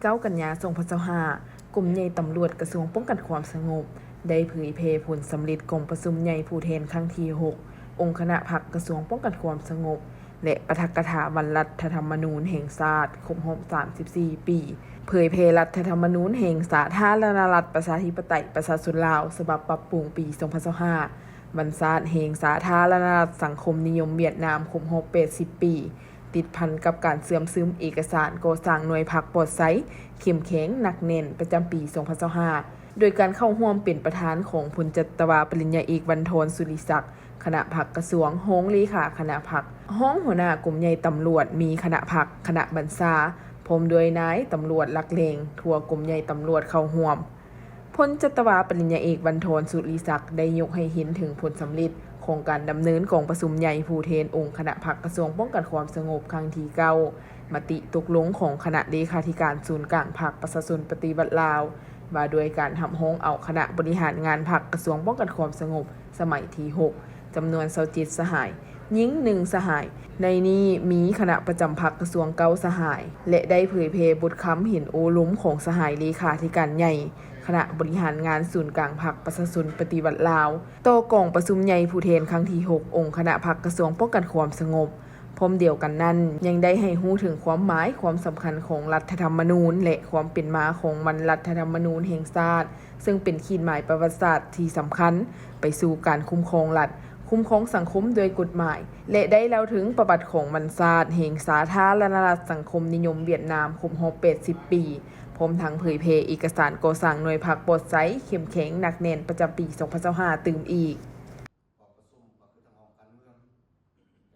ເກົ້າກັນຍາ ສອງພັນຊາວຫ້າ ກົມໃຫຍ່ຕຳຫຼວດ ກະຊວງປ້ອງກັນຄວາມສະຫງົບ ໄດ້ເຜີຍແຜ່ຜົນສຳເລັດກອງປະຊຸມໃຫຍ່ຜູ້ແທນຄັ້ງທີຫົກ ອົງຄະນະພັກກະຊວງປ້ອງກັນຄວາມສະຫງົບ ແລະ ປາຖະກະຖາວັນລັດຖະທຳມະນູນແຫ່ງຊາດຄົບຮອບສາມສິບສີ່ປີ, ເຜີຍແຜ່ລັດຖະທຳມະນູນແຫ່ງສາທາລະນະລັດປະຊາທິປະໄຕປະຊາຊົນລາວ ສະບັບປັບປຸງປີສອງພັນຊາວຫ້າ, ວັນຊາດແຫ່ງສາທາລະນະລັດສັງຄົມນິຍົມຫວຽດນາມຄົບຮອບແປດສິບປີ, ຕິດພັນກັບການເຊື່ອມຊຶມເອກະສານກໍ່ສ້າງໜ່ວຍພັກປອດໄຊ ເຂັ້ມແຂງ ໜັກແໜ້ນ ປະຈຳປີສອງພັນຊາວຫ້າ ໂດຍການເຂົ້າຮ່ວມເປັນປະທານຂອງພົນຈັດຕະວາປະລິນຍາເອກ ວັນທອນ ສຸລິສັກ ຄະນະພັກກະຊວງ, ຮອງເລຂາຄະນະພັກ, ຮອງຫົວໜ້າກົມໃຫຍ່ຕຳຫຼວດ, ມີຄະນະພັກ, ຄະນະບັນຊາ, ພ້ອມດ້ວຍນາຍຕຳຫຼວດຫຼັກແຫຼ່ງທົ່ວກົມໃຫຍ່ຕຳຫຼວດເຂົ້າຮ່ວມ. ພົນຈັດຕະວາປະລິນຍາເອກ ວັນທອນ ສຸລິສັກ ໄດ້ຍົກໃຫ້ເຫັນເຖິງຜົນສຳເລັດຂອງການດຳເນີນກອງປະຊຸມໃຫຍ່ຜູ້ແທນອົງຄະນະພັກກະຊວງປ້ອງກັນຄວາມສະຫງົບຄັ້ງທີເກົ້າ, ມະຕິຕົກລົງຂອງຄະນະເລຂາທິການສູນກາງພັກປະຊາຊົນປະຕິວັດລາວ ວ່າດ້ວຍການຮັບຮອງເອົາຄະນະບໍລິຫານງານພັກກະຊວງປ້ອງກັນຄວາມສະຫງົບ ສະໄໝທີຫົກ ຈຳນວນຊາວເຈັດສະຫາຍ, ຍິງໜຶ່ງສະຫາຍ, ໃນນີ້ມີຄະນະປະຈຳພັກກະຊວງເກົ້າສະຫາຍ ແລະ ໄດ້ເຜີຍແຜ່ບົດຄຳເຫັນໂອ້ລົມຂອງສະຫາຍເລຂາທິການໃຫຍ່ຄະນະບໍລິຫານງານສູນກາງພັກປະຊາຊົນປະຕິວັດລາວ ຕໍ່ກອງປະຊຸມໃຫຍ່ຜູ້ແທນຄັ້ງທີຫົກ ອົງຄະນະພັກກະຊວງປ້ອງກັນຄວາມສະຫງົບ. ພ້ອມດຽວກັນນັ້ນ ຍັງໄດ້ໃຫ້ຮູ້ເຖິງຄວາມໝາຍຄວາມສຳຄັນຂອງລັດຖະທຳມະນູນ ແລະ ຄວາມເປັນມາຂອງວັນລັດຖະທຳມະນູນແຫ່ງຊາດ ເຊິ່ງເປັນຂີດໝາຍປະຫວັດສາດທີ່ສຳຄັນໄປສູ່ການຄຸ້ມຄອງລັດ, ຄຸ້ມຄອງສັງຄົມດ້ວຍກົດໝາຍ ແລະ ໄດ້ເລົ່າເຖິງປະຫວັດຂອງວັນຊາດແຫ່ງສາທາລະນະລັດສັງຄົມນິຍົມຫວຽດນາມຄົບຮອບແປດສິບປີ, ພ້ອມທັງເຜີຍແຜ່ເອກະສານກໍ່ສ້າງໜ່ວຍພັກປອດໄຊ ເຂັ້ມແຂງ ໜັກແໜ້ນ ປະຈຳປີສອງພັນຊາວຫ້າ ຕື່ມອີກ.